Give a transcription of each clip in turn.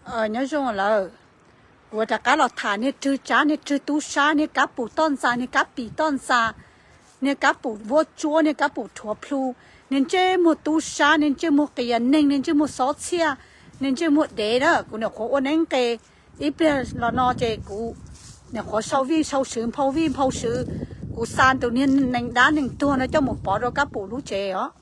Nyob zoo lawm, kuv rov qab los tham niag rwg tsav, niag rwg tub sab, niag kab pum toj ntxas, niag kab pim toj ntxas, niag kab pum vuab tsuab, niag kab pum rhuav plhu, niag ntsej muag tub sab, niag ntsej muag qias neeg, niag ntsej muag xob txhiaj, niag ntsej muag dev na. Kuv nyuam qhuav ua neeb qe ib pliag los no ces kuv nyuam qhuav sau vij sau sw, nphau vij nphau sw, kuv xa tus niag neeg dab neeg tuag no coj mus pov rau kab pum lub tsev os.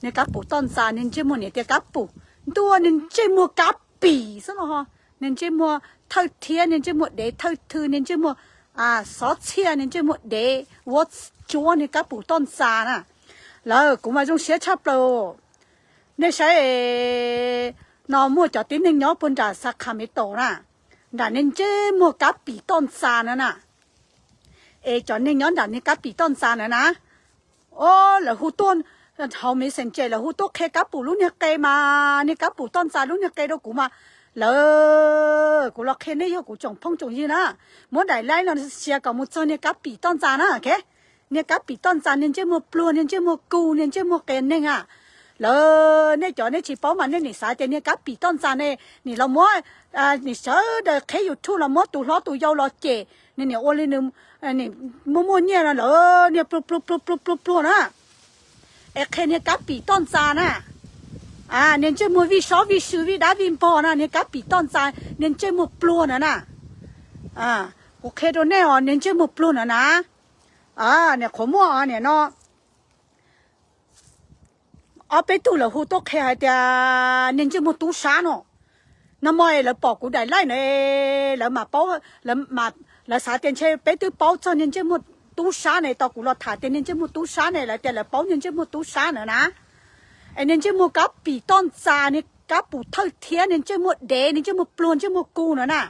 Niag kab pum toj ntxas, niag ntsej muag niam tias kab pum ntuj, niag ntsej muag kab pim xwb no, niag ntsej muag thawj thiab, niag ntsej muag dev thawj thw, niag ntsej muag xob txhiaj, niag ntsej muag dev vuab tsuab, niag kab pum toj ntxas na. Lawv kuv mas zoo siab tshaj plaws. Nej saib no, muaj cov tib neeg nyob puag nram Sacramento na, nram niag ntsej muag kab pim toj ntxas na na. Es cov neeg nyob nram niag kab pim toj ntxas na na, o, lawv hu tuaj hauv Messenger, lawv hu tuaj qhia kab pum lub niag qe mas, niag kab pum toj ntxas lub niag qe rau kuv mas, lawv, kuv los qhia nej yog kuv tsoom phooj tsoom ywg na, muab daim like no share kom mus txog niag kab pim toj ntxas na, ok. Niag kab pim toj ntxas, niag ntsej muag pluag, niag ntsej muag kuj, niag ntsej muag qias neeg a. Lawv, nej cov nej tsis paub mas nej nim xav tias niag kab pim toj ntxas ne, nim los muab, nim sawv daws qheb YouTube los muab tus hlob tus yau los cem, nws nim ua li nws muaj muaj nyiaj no lawm, niag pluag pluag pluag pluag pluag na. Es qhia niag kab pim toj ntxas na, niag ntsej muag vij sob vij sw vij dab vij npog na, niag kab pim toj ntxas, niag ntsej muag pluag na na. Kuv qhia rau nej os, niag ntsej muag pluag na na. Nim qhuav muaj nim no ob peb tug lawv hu tuaj qhia hais tias niag ntsej muag tub sab no. No mas lawv pom kuv daim like na, lawv mam paub, lawv xav tias ntshe peb twb paub txog niag ntsej muag tub sab na, tau kuv los tham tias niag ntsej muag tub sab na, lawv tias lawv paub niag ntsej muag tub sab na na. Es niag ntsej muag kab pim toj ntxas, niag kab pum thawj thiab, niag ntsej muag dev, niag ntsej muag pluag, ntsej muag kuj na na.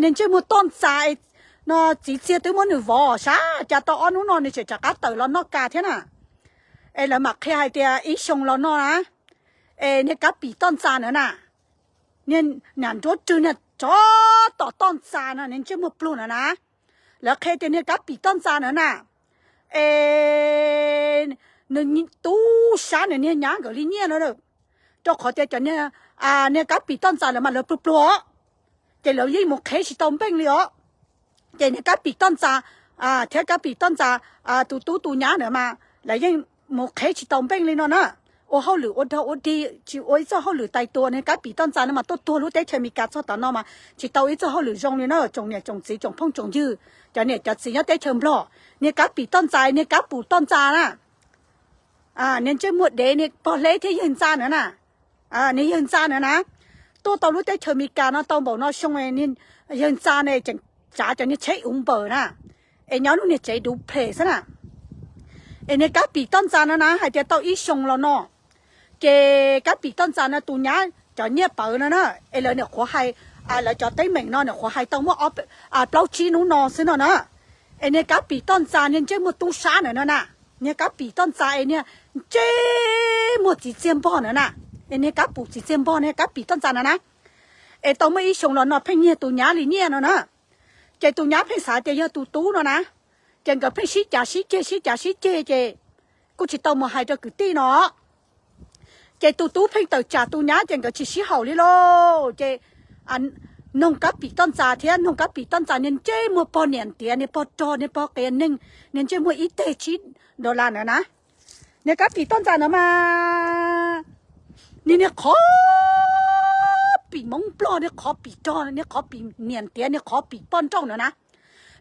Niag ntsej muag toj ntxas, no txiv txiag twb muab nws vov sab cas tau ob hnub no nws tseem rov qab tawm los noj kas thiab na. Es lawv mam qhia hais tias ib xyoo los no na, es niag kab pim toj ntxas na na, niag nam nruab rwg niag tsov tom toj ntxas na, niag ntsej muag pluag na na. Lawv qhia tias niag kab pim toj ntxas na na, es nws tub sab nws niag nyab nkawd li nyiaj no, rau qhov tias cov niag kab pim toj ntxas lawv mas lawv pluag pluag, ces lawv yeej mus qhev tsis tau npeej li os. Ces niag kab pim toj ntxas thiab kab pim toj ntxas tus tub tus nyab na mas lawv yeej mus qhev tsis tau npeej li no na. Ua hauj lwm ua dog ua dig tsis ua ib txoj hauj lwm tais tua, niag kab pim toj ntxas no mas tuaj tuag lub teb chaws Amelikas txog tav no mas tsis tau ib txoj hauj lwm zoo li na, tsoom niam tsoom txiv tsoom phooj tsoom ywg, cov niam cov txiv nyob teb chaws Nplog. Niag kab pim toj ntxas, niag kab pum toj ntxas na, niag ntsej muag dev, niag pog hleb thiab yawg ntxa na na. Niag yawg ntxa na na, tuaj tau lub teb chaws Amelikas no tau npaum no xyoo, yawg ntxa ne tseem tsav cov niag tsheb Uber na, es nyob lub niag tsev duplex xwb na. Es niag kab pim toj ntxas na na hais tias tau ib xyoo los no, ces kab pim toj ntxas no tus nyab cov nyiaj pawv no na, es lawv nyuam qhuav hais, lawv cov teeb meem no nyuam qhuav hais tau muaj plaub tsib hnub no xwb no na. Es niag kab pim toj ntxas niag ntsej muag tub sab na no na, niag kab pim toj ntxas es niag ntsej muag txiv txiag npog na na, es niag kab pum txiv txiag npog, niag kab pim toj ntxas na na. Es tau muaj ib xyoo los no pheej nyiag tus nyab li nyiaj no na. Ces tus nyab pheej xav tias yog tus tub no na, ces nkawd pheej sib cav sib ceg sib cav sib ceg ces kuj tsis tau mus hais rau kwv tij no. Ces tus tub pheej tawm tsam tus nyab ces nkawd tsis sib haum li lauj. Ces noog kab pim toj ntxas thiab noog kab pim toj ntxas niag ntsej muag pog niam ntiav, niag pog rog, niag pog qias neeg, niag ntsej muag ib teg tsib dollar na na. Niag kab pim toj ntxas na mas, niag niag qhov pim Hmoob Nplog, niag qhov pim rog, niag qhov pim niam ntiav, niag qhov pim poj nrauj na na.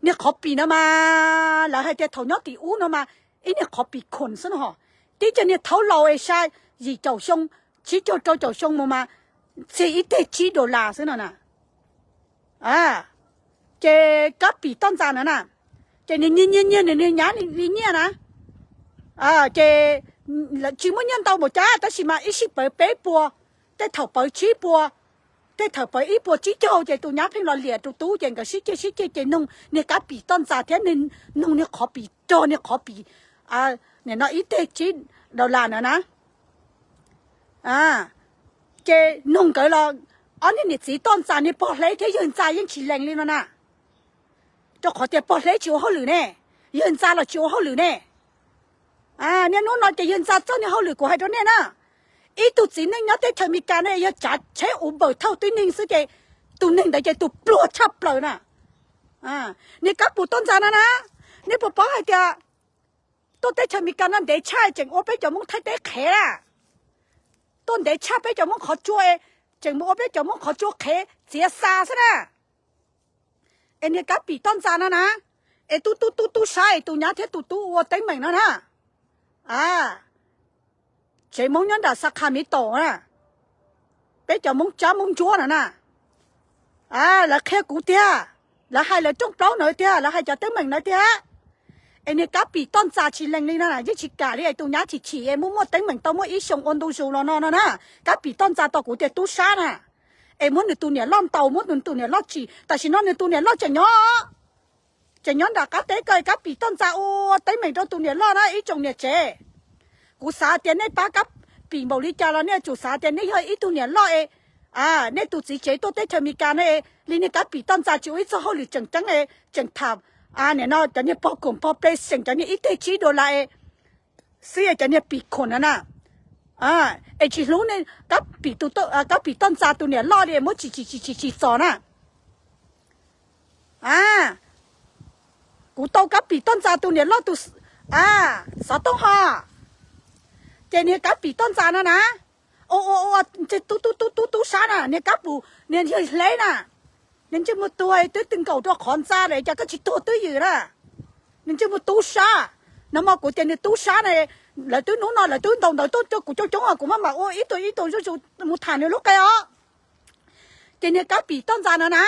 Niag qhov pim no mas lawv hais tias thaum nyob tim ub no mas ib niag qhov pim khoom xwb no ho. Tib cag niag thaub laus es sai yim caum xyoo, tsib caug rau caum xyoo mus mas txhia ib teg tsib dollar xwb no na. Ces kab pim toj ntxas na na, ces nws nyiag nyiag nyiag nws niag nyab li nyiaj na. Ces tsis muaj nyiaj ntau npaum cas tab sis mas ib sij pawv peb puas, tej thaum pawv tsib puas, tej thaum pawv ib puas tsib caug ces tus nyab pheej los liam tus tub ces nkawd sib ceg sib ceg ces noog niag kab pim toj ntxas thiab noog niag qhov pim rog, niag qhov pim, nim no ib teg tsib dollar na na. Ces noog nkawd los ob niag niam txiv toj ntxas, niag pog hleb thiab yawg ntxa yeej tsis lees li no na. Rau qhov tias pog hleb tsis ua hauj lwm ne, yawg ntxa los tsis ua hauj lwm ne. Niaj hnub no ces yawg ntxa txog niag hauj lwm kuv hais rau nej na. Ib tug txiv neej nyob teb chaws Amelikas no yog tsav tsheb Uber thauj tib neeg xwb ces tus neeg ntawd ces tus pluag tshaj plaws na. Niag Kab Pum Toj Ntxas no na, nej puas paub hais tias tuaj teb chaws Amelikas no ntev tshaj tseem ua peb cov Hmoob Thaib teb qhev na. Tuaj ntev tshaj peb cov Hmoob qhov tsua, tseem mus ua peb cov Hmoob qhov tsua qhev txiav xa xwb na. Es niag Kab Pim Toj Ntxas no na, es tub tub tub tub sab es tus nyab thiab tus tub ua teeb meem no na. A, tsev Hmoob nyob nram Xa Kha Miv Taum na, peb cov Hmoob Tsab Hmoob Ntsuab no na. A, lawv qhia kuv tiag, lawv hais lawv rooj plaub ntawd tiag, lawv hais cov teeb meem ntawd tiag. Es niag Kab Pim Toj Ntxas tsis lees li no na, yeej tsis kam li es tus nyab chim chim es muaj muaj teeb meem tau muaj ib xyoos ua ntu zus los no no na. Kab Pim Toj Ntxas tau kuv tias tub sab na, es muab nws tus niam loj ntaus, muab nws tus niam loj tsim, tam sim no nws tus niam loj tseem nyob, tseem nyob nram qab teb ko. Kab Pim Toj Ntxas ua teeb meem rau tus niam loj na ib tsoom niam tsev. Kuv xav tias nej pab Kab Pim npaum li cas los nej yuav tsum xav tias nej yog ib tug niam loj es, a, nej tus txiv tsev tuaj teb chaws Amelikas no es li niag Kab Pim Toj Ntxas tsis ua ib txog hauj lwm tseem ceeb es tseem tham, a, nim no cov niag pog koom pog ple seem cov niag ib teg tsib dollar es xwb es cov niag pim khoom no na. Es tsis hlub nej Kab Pim Toj Ntxas tus niam loj li muab tsis tsis tsis tsis txos na. A, kuv tau Kab Pim Toj Ntxas tus niam loj tus, a, xov tooj ho. Ces niag Kab Pim Toj Ntxas no na, ua ua ua, tub tub tub tub tub sab na, niag Kab Pum niag yawg hleb na, niag ntsej muag tuag twb tw nkaus rau qhov ntxa lawm cas koj tsis tuag twj ywm na. Niag ntsej muag tub sab, no mas kuv tias niag tub sab na, lawv twb hnub no lawv twb ntaus ntawv tuaj rau kuv coob coob os, kuv maj mam ua ib tug ib tug zuj zus mus tham nws lub qe os. Ces niag Kab Pim Toj Ntxas no na,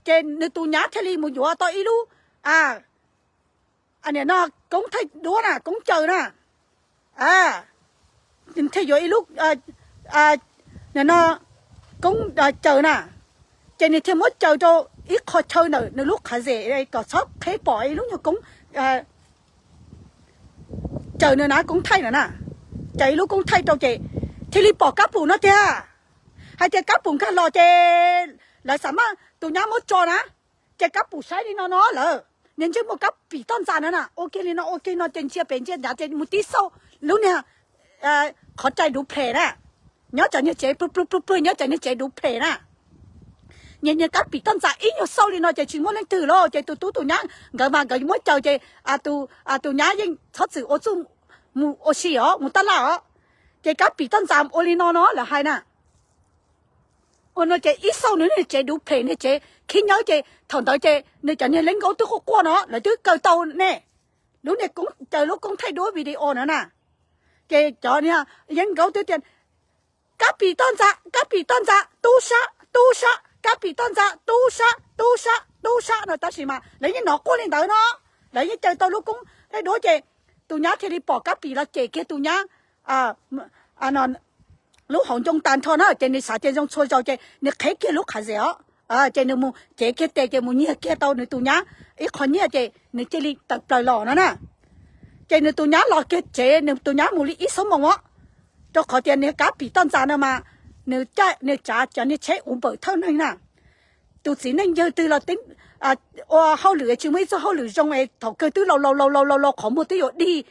ces nws tus nyab thiaj li mus yuav tau ib lub, a, nim no koob thaij duab na, koob caws na, thiaj yuav ib lub, nim no koob caws na, ces nws thiaj muab caws rau ib qho chaw ntawm nws lub qhov zem kom txhob qheb pom ib lub nyuag koob caws no na, koob thaij no na, caws ib lub koob thaij rau ces thiaj li pom Kab Pum no tiag. Hais tias Kab Pum nkag los ces lawv xav mas tus nyab muab tso na, ces Kab Pum saib li no no lawm, niag ntsej muag Kab Pim Toj Ntxas no na, ua kiag li no ua kiag no ces ntsia pem ntsia nrad ces mus tib xauj lub niag qhov rai duplex na, nyob cov niag tsev pluag pluag pluag pluag, nyob cov niag tsev duplex na. Niag niag Kab Pim Toj Ntxas ib nyuag xauj li no ces tsis muaj leej twg lawm ces tus tub tus nyab nkawd mas nkawd muab caws ces tus nyab yeej txhob txwm ua txuj mus ua si os, mus tab laj os. Ces Kab Pim Toj Ntxas ua li no no lawv hais na. Ua no ces ib xauj nws niag tsev duplex, niag tsev khib nywb ces thaum ntawd ces nws cov niag yeeb nkaub twb quaj quaj no, lawv twb kaw tau ne, lub niag koob caws lub koob thaij duab video no na. Ces cov niag yeeb nkaub twb tias Kab Pim Toj Ntxas, Kab Pim Toj Ntxas, tub sab, tub sab, Kab Pim Toj Ntxas, tub sab, tub sab, tub sab no tab sis mas lawv yeej hnov quaj li ntawd no, lawv yeej caws tau lub koob thaij duab ces tus nyab thiaj li pom Kab Pim los cem kiag tus nyab lub hauv ncoo tag nrho na, ces nws xav tias zoo txhua zaus ces nws qheb kiag lub qhov zem os. Ces nws mus cev kiag tes ces mus nyiag kiag tau nws tus nyab ib qho nyiaj ces nws cia li tawm plaws los no na. Ces nws tus nyab los kiag tsev, nws tus nyab mus li ib xuab moos os, rau qhov tias niag Kab Pim Toj Ntxas no mas nws, nws tsav cov niag tsheb Uber thawj neeg na. Tus txiv neej yawg twg los ua hauj lwm tsis muaj ib txoj hauj lwm zoo es thaum kawg twb laus laus laus laus laus laus qhov muag twb yuav dig,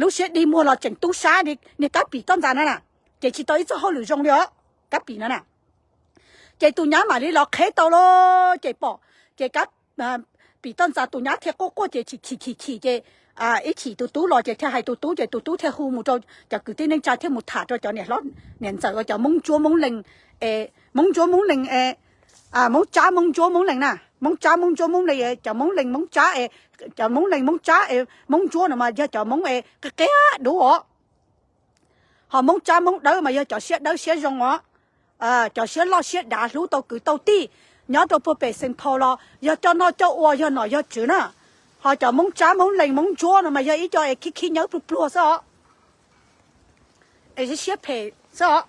lub siab dig muag los tseem tub sab niag Kab Pim Toj Ntxas no na, ces tsis tau ib txoj hauj lwm zoo li os, Kab Pim no na. Ces tus nyab mam li los qheb tau los ces pom, ces Kab Pim Toj Ntxas tus nyab thiaj quaj quaj ces chim chim chim chim ces ib chim tus tub los ces thiaj hais tus tub ces tus tub thiaj hu mus rau cov kwv tij neej tsa thiaj mus tham rau cov niam hlob niam ntxawm uas cov Hmoob Ntsuab Hmoob Lees, es Hmoob Ntsuab Hmoob Lees es Hmoob Tsab Hmoob Ntsuab Hmoob Lees na, Hmoob Tsab Hmoob Ntsuab Hmoob Lees es cov Hmoob Lees Hmoob Tsab es, cov Hmoob Lees Hmoob Tsab es Hmoob Ntsuab no mas yog cov Hmoob es qias qias dub os. Ho Hmoob Tsab Hmoob Dawb mas yog cov siab dawb siab zoo os, cov siab loj siab dav hlub tau kwv tau tij, nyob rau puag pem Xeem Phau los yog coj noj coj ua yog nom yog tswv na. Ho cov Hmoob Tsab Hmoob Lees Hmoob Ntsuab no mas yog ib co es khib khib nywb pluag pluag xwb os, es siab phem xwb os.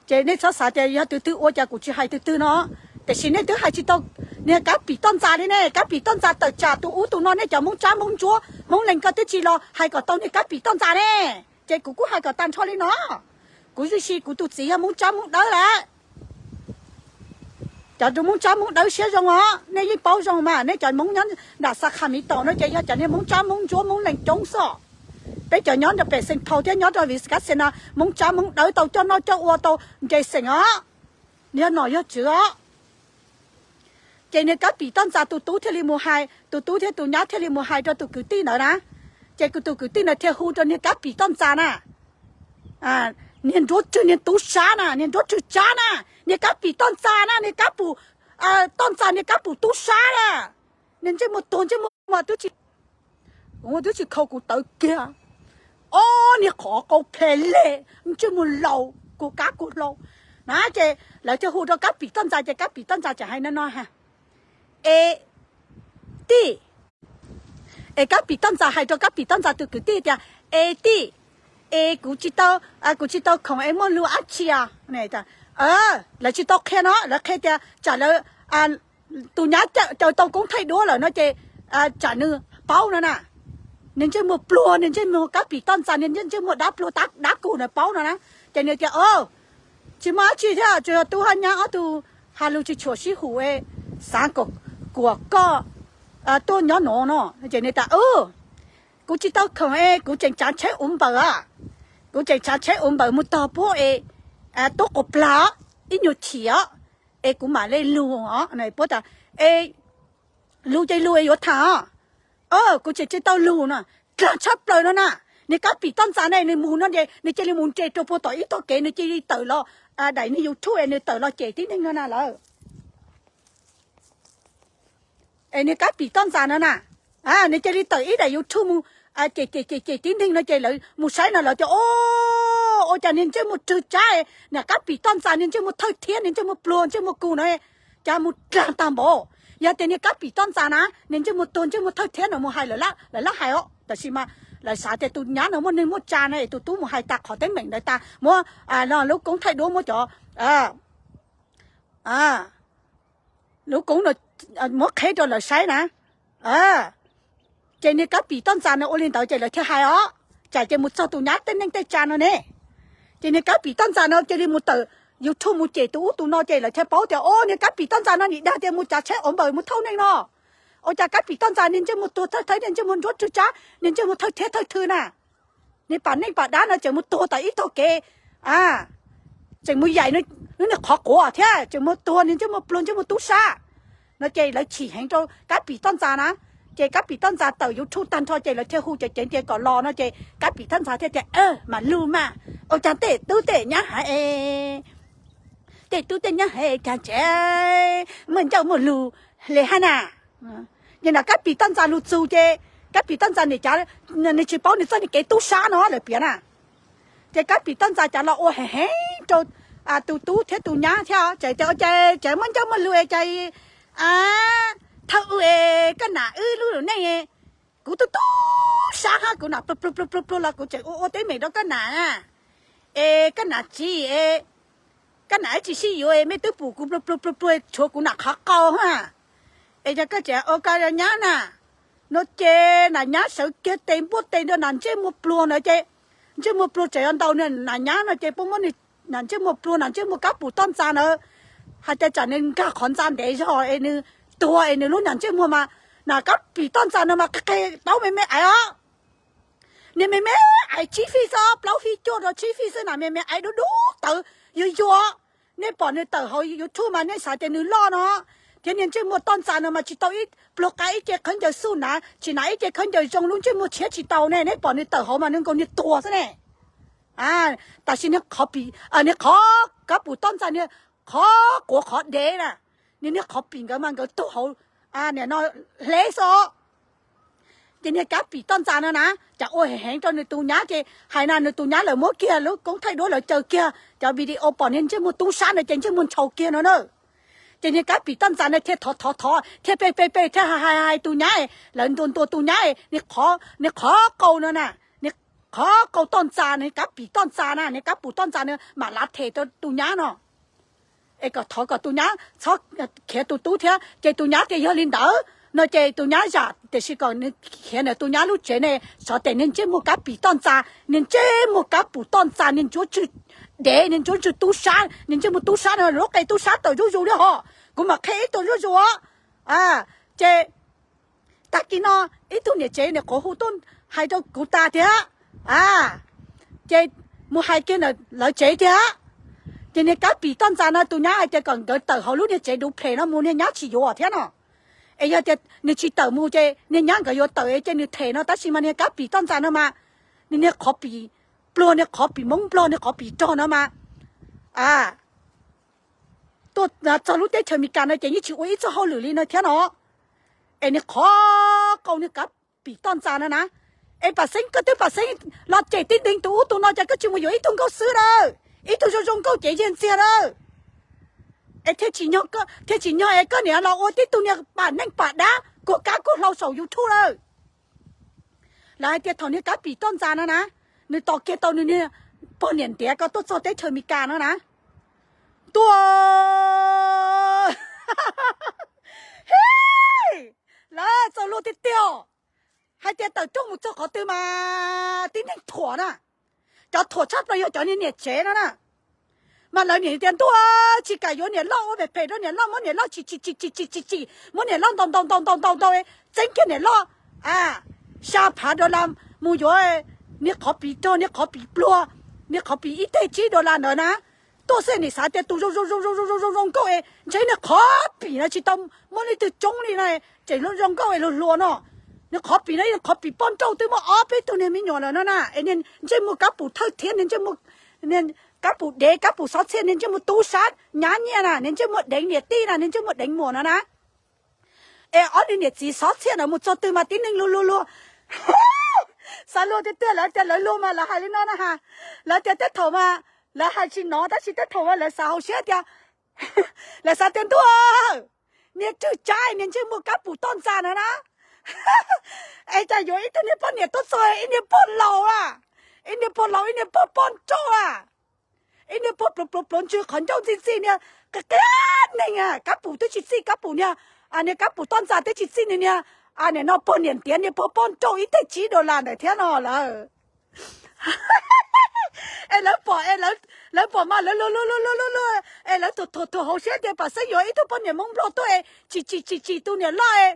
Ces nej txhob xav tias yog tus twg ua cas kuv tsis hais tus twg no, tiam sis nej twb hais tsis tau niag Kab Pim Toj Ntxas li ne. Kab Pim Toj Ntxas tawm tsam tus ub tus no, nej cov Hmoob Tsab Hmoob Ntsuab Hmoob Lees ko twb tsis los hais kom tau niag Kab Pim Toj Ntxas ne. Ces kuv kuj hais kom tag nrho li no, kuv ib si kuv tus txiv yog Hmoob Tsab Hmoob Dawb lawm. Cov tus Hmoob Tsab Hmoob Dawb siab zoo os, nej yeej paub zoo mas, nej cov Hmoob nyob nram Xa Kha Miv Taum no ces yog cov niag Hmoob Tsab Hmoob Ntsuab Hmoob Lees coob xwb os. Peb cov nyob rau pem Xeem Thau thiab nyob rau Wisconsin no, Hmoob Tsab Hmoob Dawb tau coj noj coj ua tau nce xeem os, yog nom yog tswv os. Ces niag Kab Pim Toj Ntxas tus tub thiaj li mus hais, tus tub thiab tus nyab thiaj li mus hais rau tus kwv tij ntawd na. Ces tus kwv tij ntawd thiaj hu rau niag Kab Pim Toj Ntxas na, niag nruab rwg niag tub sab na, niag nruab rwg tsab na, niag Kab Pim Toj Ntxas na, niag Kab Pum Toj Ntxas, niag Kab Pum tub sab na. Niag ntsej muag tuag ntsej muag twb tsis, twb tsis khaus kuv tawv kiag. Ob niag qhov qau phe le, ntsej muag laus kua kab kua hlau na. Ces lawv thiaj hu rau Kab Pim Toj Ntxas ces Kab Pim Toj Ntxas tseem hais no no ha, es tij, es Kab Pim Toj Ntxas hais rau Kab Pim Toj Ntxas tus kwv tij tias, es tij, es kuv tsis tau, kuv tsis tau khoom es muaj lus dab tsi os. Lawv tsis tau qhia no, lawv qhia tias tsam lawv, tus nyab caw tau koob thaij duab lawm no ces tsam nws paub no na. Niag ntsej muag pluag, niag ntsej muag Kab Pim Toj Ntxas, niag ntsej muag dab pluag dab kug na paub no na. Ces nws tias, tsis muaj dab tsi thiab, tsuas yog tub hab nyab ob tug has lus tsis tshua sib hum, xav kom kuam koj tuaj nyob no no. Ces nws tias, kuv tsis tau khoom es kuv tseem tsav tsheb Uber os, kuv tseem tsav tsheb Uber mus tog puab es tuab quas plag ib nyuag chim os, es kuv mam le lug os. Puab tas, es lug ces lug es yuav tham os. Kuv tseem tsis tau lug no. Dlaag tshaj plaws no na. Niag Kab Pim Toj Ntxas ne nws mus no ces nws cia li mus nres rau puag tom ib tog kev, nws cia li tawm los daim niag YouTube es nws tawm los cem tib neeg no na lawm. Es niag Kab Pim Toj Ntxas no na, nws cia li tawm ib daim YouTube mus cem cem cem cem tib neeg no ces lawv mus saib no lawv tias, o, ua cas niag ntsej muag rwg tsab, niag Kab Pim Toj Ntxas niag ntsej muag thawj thiab niag ntsej muag pluag ntsej muag kug no cas mus dlaag tag npaum. Yog tias niag Kab Pim Toj Ntxas na niag ntsej muag tuag ntsej muag thawj thiab no mus hais lawv, lawv lab hais os, tab sis mas lawv xav tias tus nyab no muaj neeg muaj tsa no es tus tub mus hais tas qhov teeb meem ntawd tas muab lub koob thaij duab muab cov lub koob muab qheb rau lawv saib na. Ces niag Kab Pim Toj Ntxas no ua li ntawd ces lawv thiaj hais os, tsam ces mus txog tus nyab tej neej tej tsa no ne. Ces niag Kab Pim Toj Ntxas no cia li mus tawm YouTube mus cem tus ub tus no ces lawv thiaj paub tias, o, niag Kab Pim Toj Ntxas no nim dag tias mus tsav tsheb Uber mus thauj neeg no. Ua cas Kab Pim Toj Ntxas niag ntsej muag tuag thawj thawj, niag ntsej muag nruab rwg tsab, niag ntsej muag thawj thiab thawj thw na, niag pam neej pam dab no tseem mus tuag tom ib tog kev, tseem mus yaim lub niag qhov quav thiab tseem mus tuag, niag ntsej muag pluag ntsej muag tub sab no ces lawv chim heev rau Kab Pim Toj Ntxas na. Ces Kab Pim Toj Ntxas tawm YouTube tag nrho ces lawv thiaj hu ceev ceev tias kom los no ces Kab Pim Toj Ntxas thiaj tias, mam lug mas, ua cas tej tub tej nyab hais, tej tub tej nyab hais cas tsev muaj ncauj muaj lug li hab na. Ces nram Kab Pim Toj Ntxas lug txug ces Kab Pim Toj Ntxas nim cav, nws tsis paub nws txoj niag kev tub sab no lawm piav na. Ces Kab Pim Toj Ntxas cav los ua heev heev rau tus tub thiab tus nyab thiab, tseem tias, ua cas tsev muaj ncauj muaj lug es cas thawj ub es koj nam wb lub lub neej, kuv tub tub sab hab kuv nam pluag pluag pluag pluag pluag los kuv tseem ua ua teeb meem rau koj nam na. Es koj nam txiv, koj nam wb tsis sib yuav, mej twb pum kuv pluag pluag pluag pluag tshuav kuv nam qhov qau hab. Es yog koj tseem ua koj nyab na, no ces nam nyab sawv kiag tes npuaj tes rau nam ntsej muag pluag ntawd ces ntsej muag pluag tseem yuav ntaus nam nyab no ces puab muab nam ntsej muag pluag, nam ntsej muag Kab Pim Toj Ntxas ntawd, hais tias tsam nws nkag qhov ntxa ntev zog es nws tuag es nws lub nam ntsej muag mas, nam Kab Pim Toj Ntxas no mas qe qe taub me me aiv os. Niag me me aiv tsib fij xwb, plaub fij cuaj rau tsib fij xwb, nam me me aiv dub dub tawv yuag yuag. Nej pom nws tawm hauv YouTube mas nej xav tias nws loj no, thiab niag ntsej muag Toj Ntxas no mas tsis tau ib pluag qab ib ce khaub ncaws xuj na, tsis nam ib ce khaub ncaws zoo, lub ntsej muag tshiab tsis tau ne. Nej pom nws tawm hauv mas nws nkaus niag tuag xwb ne. Tab sis niag qhov Pim, niag qhov Kab Pim Toj Ntxas niag qhov quav qhov dev na, niag niag qhov Pim nkawd mas nkawd tuag hauv niam no hleb xwb. Ces niag Kab Pim Toj Ntxas no na, cas ua heev heev rau nws tus nyab ces hais na nws tus nyab lawv muab kiag lub koob thaij duab lawv caw kiag cov video pom niag ntsej muag tub sab no ces ntsej muag ntshaus kiag no na. Ces niag Kab Pim Toj Ntxas no thiaj thov thov thov thiaj pe pe pe thiaj hais hais tus nyab, lawv ntuas ntuas tus nyab, niag qhov qau no na, niag qhov qau Toj Ntxas, niag Kab Pim Toj Ntxas na, niag Kab Pim Toj Ntxas no mam lav them rau tus nyab no es kom thov kom tus nyab txhob khiav tus tub thiab. Ces tus nyab tias yog li ntawd no ces tus nyab zam tiam sis kom nws khiav ntawm tus nyab lub tsev ne, xyov tes niag ntsej muag Kab Pim Toj Ntxas, niag ntsej muag Kab Pim Toj Ntxas, niag ntsuab ntswg dev, niag ntsuab ntswg tub sab, niag ntsej muag tub sab no lub qe tub sab tawm zuj zus li hos. Kuv mam qhia ib tug zuj zus os. Ces tag kis no ib tug niam tsev niam qhuav hu tuaj hais rau kuv tas tias, A, ces mus hais kiag ntawm lawv tsev tiag. Ces niag Kab Pim Toj Ntxas no tus nyab hais tias kom nkawd tawm hauv lub niag tsev duplex no mus, niag nyab tsis yuav thiab no. Es yog tias nws tsis tawm mus ces niag nyab nkawd yuav tawm ces nws them no, tab sis mas niag Kab Pim Toj Ntxas no mas nws niag qhov pim pluag, niag qhov pim Hmoob Nplog, niag qhov pim rog no mas, a, tuaj txog lub teb chaws Amelikas no ces yeej tsis ua ib txoj hauj lwm li no thiab no. Es niag qhov qau niag Kab Pim Toj Ntxas no na. Es Pam Xeeb, koj twb Pam Xeeb los cem tib nteeg tus ub tus no, ces koj tsis mus yuav ib tug nkauj xwb lawm, ib tug zoo zoo nkauj cev yiag ntxiag lawm. Es thiaj tsis nyog es koj niam los ua tib tug niag pam neej pam dab kuag kab kuag hlau saum YouTube lawm. Lawv hais tias thaum niag Kab Pim Toj Ntxas no na, nws tos kiag tau nws niag pog niam ntiav ko tuaj txog teb chaws Amelikas no na, tuaj, lawv txaus luag tiag tiag. Hais tias tawm rooj mus txog qhov twg mas tib neeg thuam na. Cov thuam tshaj plaws yog cov niag niam tsev no na. Mas lawv niam tias ntuj, tsis kam yuav niam loj, ua phem phem rau niam loj, muab niam loj tsim tsim tsim tsim tsim tsim, muab niam loj ntaus ntaus ntaus ntaus ntaus ntaus, txeeb kiag niam loj, a, xya phav dollar mus yuav niag qhov pim rog, niag qhov pim pluag, niag qhov pim ib teg tsib dollar ntawd na. Tuaj xwb nim xav tias tus zoo zoo zoo zoo zoo zoo nkauj es ntshe niag qhov pim no tsis tau muaj leej twg coob li no, tseem zoo nkauj es luag hluas no. Niag qhov pim no, niag qhov pim poj nrauj twb muaj ob peb tug niag me nyuam lawm no na. Es niag ntsej muag Kab Pum thawj thiab, niag ntsej muag Kab Pum dev, Kab Pum xov txhiaj, niag ntsej muag tub sab nyab nyiaj na, niag ntsej muag deev niam tij na, niag ntsej muag deev muam no na. Es ob niag niam txiv xov txhiaj na mus txog twg mas tib neeg luag luag luag. Xav luag tiag tiag, lawv tias lawv luag mas lawv hais li no na ha. Lawv tias tej thaum mas lawv hais tsis hnov, tab sis tej thaum mas lawv xav hauv siab tias, lawv xav tias ntuj, niag rwg tsab niag ntsej muag Kab Pum Toj Ntxas no na, es cas yuav ib tug niag poj niam tuaj txog ib niag pog laus a, ib niag pog laus, ib niag pog poj nrauj a, ib niag pog pluav pluav pluav ntsws qhov ncauj ntxij ntxij niag qia qia neeg a. Kab Pum twb tsis txij, Kab Pum niag, niag Kab Pum Toj Ntxas twb tsis txij nws niag, nim no pog niam ntiav niag pog poj nrauj ib teg tsib dollar ntawd thiab no lawm. Es lawv pom, es lawv pom mas lawv luag luag luag luag luag luag, es lawv thuam thuam thuam hauv siab tias Pam Xeeb yuav ib tug poj niam Hmoob Nplog tuaj es tsim tsim tsim tsim tus niam loj es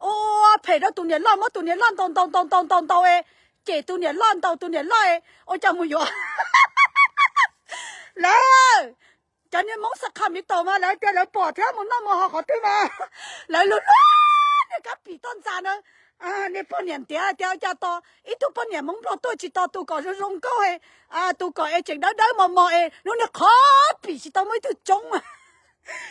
ua phem rau tus niam loj, muab tus niam loj ntaus ntaus ntaus ntaus ntaus ntaus es cem tus niam loj, ntaus tus niam loj es ua cas mus yuav lawv. Cov niag Hmoob Sacramento mas lawv tias lawv pom thiab mus noj mus haus qhov twg mas lawv luag luag niag Kab Pim Toj Ntxas na. Niag pog niam ntiav tias ua cas tos ib tug poj niam Hmoob Nplog tuaj tsis tos tus kom zoo zoo nkauj, tus kom es tseem dawb dawb mos mos es lub niag qhov pim tsis tau muaj ib tug coob.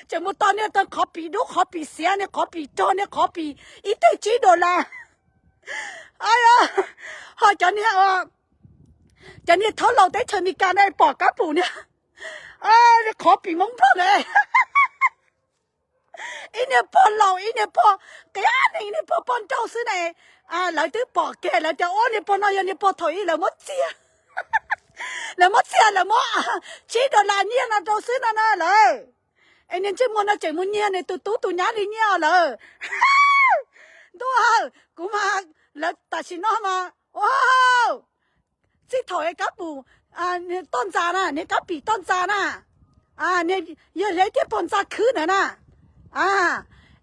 Tseem mus tos niag qhov pim dub, qhov pim xiav, niag qhov pim rog, niag qhov pim ib teg tsib dollar. Ho cov niag, cov niag thaub laus teb chaws Amelikas na pom Kab Pum niag, niag qhov pim Hmoob Nplog na, ib niag pog laus, ib niag pog qia neeg, ib niag pog poj nrauj xwb na. Lawv twb pom kiag lawv tias ua niag pog no yog niag pog thaum ub lawv muab txiag, lawv muab txiag lawv muab tsib dollar nyiaj no rau xwb no na lawm. Es niag ntsej muag no tseem mus nyiag nws tus tub tus nyab li nyiaj lawm. Ntuj, kuv mas, lawv tam sim no mas, txij thaum es Kab Pum Toj Ntxas na, niag Kab Pim Toj Ntxas na, yog li thiaj pog ntxa khwb ntawd na,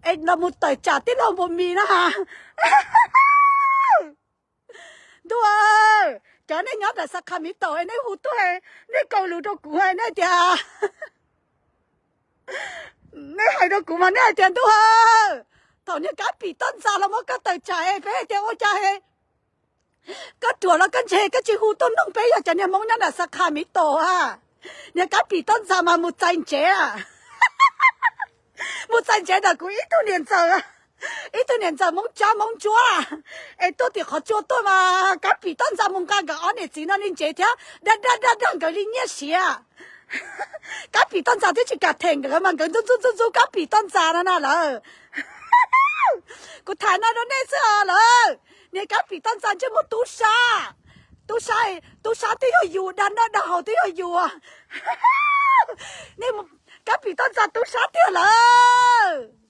es los mus tawm tsam tij laug Npus Mis na ha. Ntuj, cov nej nyob nram Sacramento nej hu tuaj, nej kaus lus rau kuv, nej tias, nej hais rau kuv mas nej hais tias ntuj, thaum niag Kab Pim Toj Ntxas los muab koj tawm tsam es peb hais tias ua cas koj ruam los koj ntse koj tsis hu tuaj nug peb yog cov niag Hmoob nyob nram Sacramento a. Niag Kab Pim Toj Ntxas mas mus txais ntsev, mus txais ntsev ntawm kuv ib tug niam ntxawm, ib tug niam ntxawm Hmoob Tsab Hmoob Ntsuab, es tuaj tim qhov tsua tuaj mas Kab Pim Toj Ntxas mus nqa nkawd ob niam txiv no li ntsev thiab dag dag dag dag nkawd li nyiaj siav. Kab Pim Toj Ntxas twb tsis kam them nkawd mas nkawd ntxub ntxub ntxub ntxub Kab Pim Toj Ntxas no na lawm. Kuv tham no rau nej xwb os lawm. Niag Kab Pim Toj Ntxas ntsej muag tub sab, tub sab, tub sab twb yog yus, dag noj dag haus twb yog yus. Kab Pim Toj Ntxas tub sab tiag lawm.